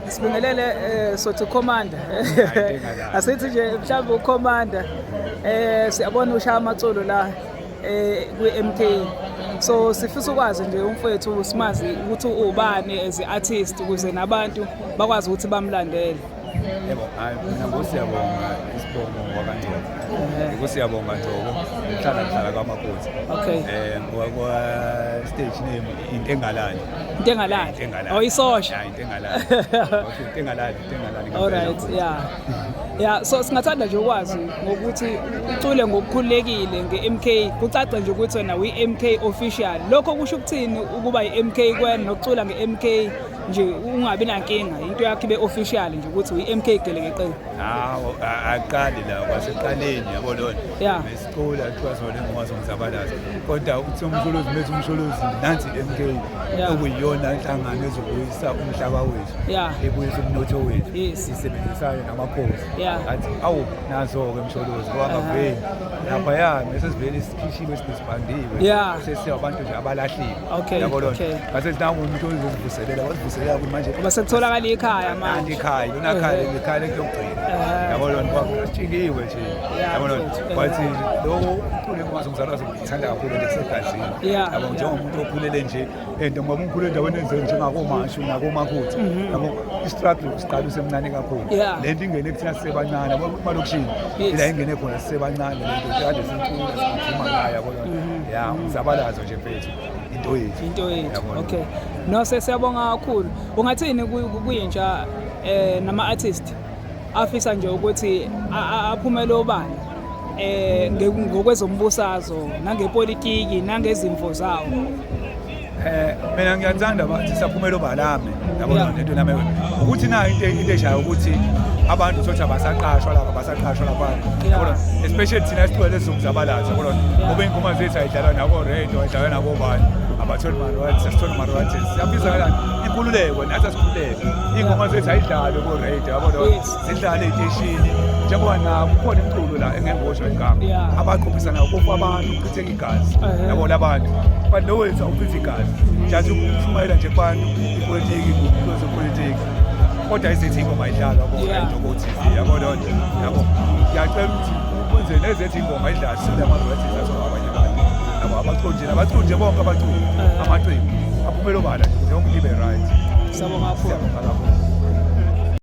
Sibingelele sothi commander. Asithi nje mhlawumbe ucommander siyabona ushaya amaculo la kwi-MK. So sifisa ukwazi nje umfowethu simazi ukuthi ubani as artist ukuze nabantu bakwazi ukuthi bamlandele. Yebo, hayi mina nguSiyabonga isibongo ngwakaNgcobo. NguSiyabonga Ngcobo, ngihlala ngihlala kwaMakhutha. Okay. Ngokwa stage name into engalali. Into engalali. Into engalali. Oh, isosha. Yeah, into engalali. Okay, into engalali, into engalali. All right, yeah. Yeah, so singathanda nje ukwazi ngokuthi ucule ngokukhululekile nge-MK, kucace nje ukuthi wena uyi-MK official. Lokho kusho ukuthini ukuba i-MK kwena nokucula nge-MK nje ungabi nankinga, into yakho ibe official nje ukuthi uyi-MK gelekeqe. Hawu, aqali la kwasekuqaleni yabo lona. Besicula kuthiwa sona ingoma zomzabalazo. Kodwa uthi uMsholozi methu uMsholozi nansi i-MK okuyiyona inhlangano ezobuyisa umhlaba wethu. Ebuyisa umnotho wethu. Sisebenzisayo namakhosi. Athi awu nazo-ke Msholozi kwangaveli. Laphaya sesivele sikhishiwe sinesibhandiwe. Sesiyabantu nje abalahliwe. Yabo lona. Ngase nangu umuntu ozokuvuselela wasivuselela ukuthi manje Ngoba sekutholakala ikhaya manje. Nanti ikhaya, lona khaya leli khaya lekuyogcina. Yabo lona kwashikiwe nje. Yabo lona kwathi lo ucule ingoma zomzalazo ngithanda kakhulu nje kusegazini. Yabo njengomuntu okhulele nje and ngoba ngikhule endaweni enze njengakomashu nakomakhutha. Yabo i-struggle siqala usemncane kakhulu. Le nto ingene kuthina sisebancane yabo emalokishini. Ila ingene khona sisebancane le nto kade sicula sigijima ngayo yabo lona. Ya umzabalazo nje mfethu. Into yethu. Into yethu. Okay. No, sesiyabonga kakhulu. Ungathini kuyintsha nama artist afisa nje ukuthi aphumele obala ngokwezombusazo nangepolitiki nangezimvo zawo? Mina ngiyathanda bathi saphumela obalami yabo lento nami ukuthi nayo into eshayo ukuthi abantu sothi abasaqashwa lapha abasaqashwa lapha yabo, especially thina sicula lezi zomzabalazo yabo, ngoba ingoma zethu ayidlalwa nako radio, ayidlalwa nako bani, abatholi ma-royalties, asitholi ma-royalties. Siyabiza kanjani inkululeko, nathi asikhululeke, iy'ngoma zethu ayidlalwe ko-radio yabo, zidlale ey'teshini njengoba nako kukhona imiculo la engengosho igama abaqophisana kufa abantu kuchitheka igazi yabo labantu, but lo wethu awuchitha igazi nje ukushumayela nje kubantu ipolitiki kwezepolitiki, kodwa izithi ingoma idlalwa ko-radio ko-TV yabo loo nto yabo. Ngiyacela ukuthi kwenze nezethu ingoma idlalwe sile ama-royalties atholwa abanye abantu yabo, abaculi nje nabaculi nje bonke abaculi amaciko aphumele obala nje yonke into ibe right. Siyabonga kakhulu. Siyabonga kakhulu.